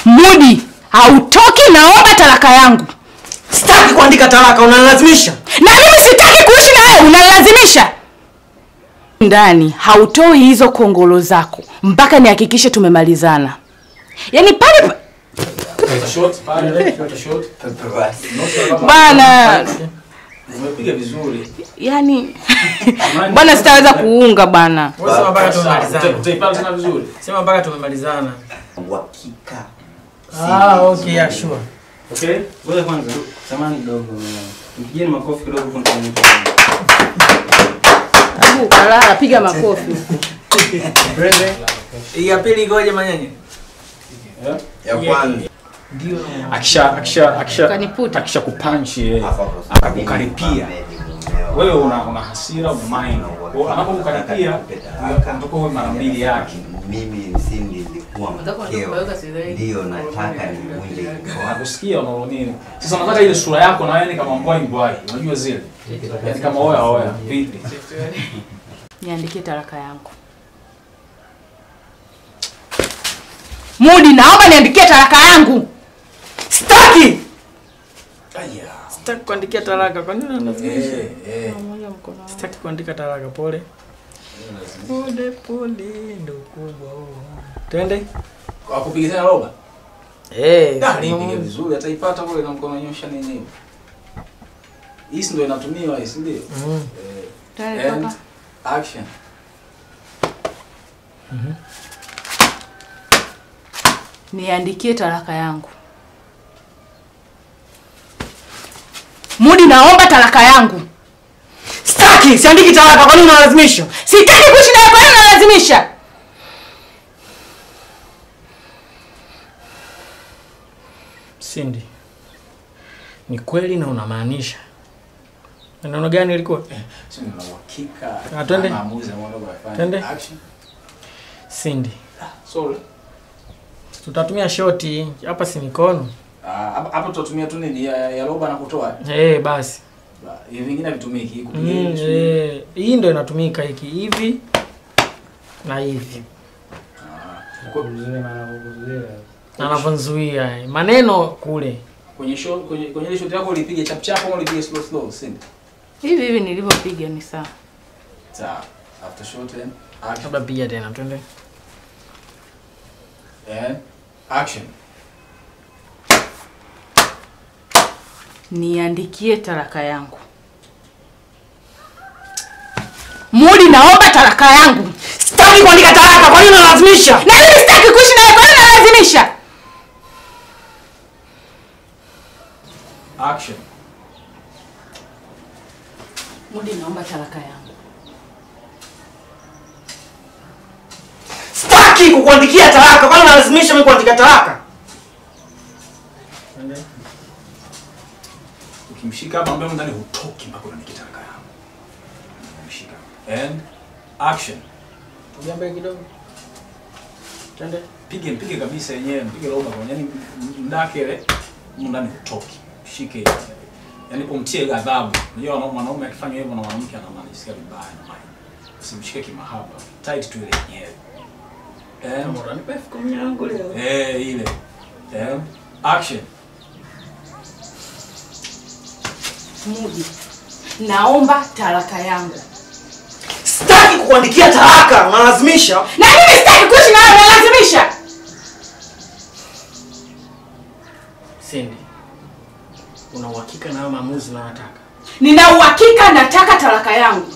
Mudi, hautoki, naomba talaka yangu. Sitaki kuandika talaka, unanilazimisha. Na mimi sitaki kuishi na wewe, unanilazimisha. Ndani hautoi hizo kongolo zako mpaka nihakikishe tumemalizana. Yaani pale short pale short bana umepiga vizuri. Yaani bwana sitaweza kuunga bana. Wewe sema mpaka tumemalizana. Utaipata tena vizuri. Sema mpaka tumemalizana. Uhakika. Ah, okay, yeah, sure. Okay? Ngoja kwanza, samahani kidogo. Mpigieni makofi kidogo kwa mtu. Kalala, piga makofi. Brende. Ya pili ngoja manyenye. Ya kwanza. Ndio. Akisha kupunch yeye. Akakukaripia. Wewe una hasira mind. Anapokukaripia unatoka wewe mara mbili yake. Mimi msingi nilikuwa mkeo. Ndio nataka nivunje ndoa. Nakusikia unaona nini? Sasa unataka ile sura yako na wewe ni kama mbwai mbwai. Unajua zile. Yaani kama oya oya vipi? Niandikie talaka yangu. Mudi, naomba niandikie talaka yangu. Sitaki. Aya. Sitaki kuandikia talaka. Kwa nini unalazimisha? Sitaki kuandika talaka, pole. Pole pole ndio kubwa huo. Twende. Kwa kupiga tena roba? Eh, nipige vizuri ataipata kule na mkono nyosha nini. Hii ndio inatumiwa hii, si ndio? Tayari papa. Action. Niandikie talaka yangu. Mudi, naomba talaka yangu. Sitaki, siandiki talaka, kwa nini unalazimisha? Sitaki kuishi na wewe, kwa nini unalazimisha? Cindy. Ni kweli na unamaanisha? Neno gani ilikuwa? Cindy, na uhakika. Twende. Maamuzi ambayo unafanya. Twende. Action. Cindy. Sorry. Tutatumia shoti hapa, si mikono. Hapa tutatumia tu nini ya roba na kutoa. Eh, basi. Hivi vingine havitumiki kupiga. Hii ndio inatumika hiki hivi na hivi. Anavonzuia maneno kule. Kwenye show kwenye ile shot yako ulipiga chap chap au ulipiga slow slow, Cindy? Hivi hivi nilivyopiga ni sawa. Sawa. After shot then action. Labda piga tena twende. And action. Niandikie talaka yangu. Mudi, naomba talaka yangu. Sitaki kuandika talaka, kwa nini unalazimisha? Na mimi sitaki kuishi na wewe, kwa nini unalazimisha? Action. Mudi, naomba talaka yangu. Sitaki kukuandikia talaka, kwa nini unalazimisha mimi kuandika talaka? Ukimshika hapa mbele ndani hutoki mpaka unanikia talaka yangu. Mshika. And action. Ujambe kidogo. Twende. Pige mpige kabisa yenyewe, mpige roba kwa yani mdake ile ndani hutoki. Mshike. Yaani umtie ghadhabu. Unajua mwanaume akifanya hivyo na mwanamke anamsikia vibaya na maana. Usimshike kimahaba. Tight tu ile yenyewe. And unanipa 10,000 yangu leo. Eh, ile. And action. Mudi, naomba talaka yangu. Sitaki kukuandikia talaka, unalazimisha. Na mimi sitaki kuishi na wewe, unalazimisha. Cindy, una uhakika na hayo maamuzi unayotaka? Nina uhakika, nataka talaka yangu.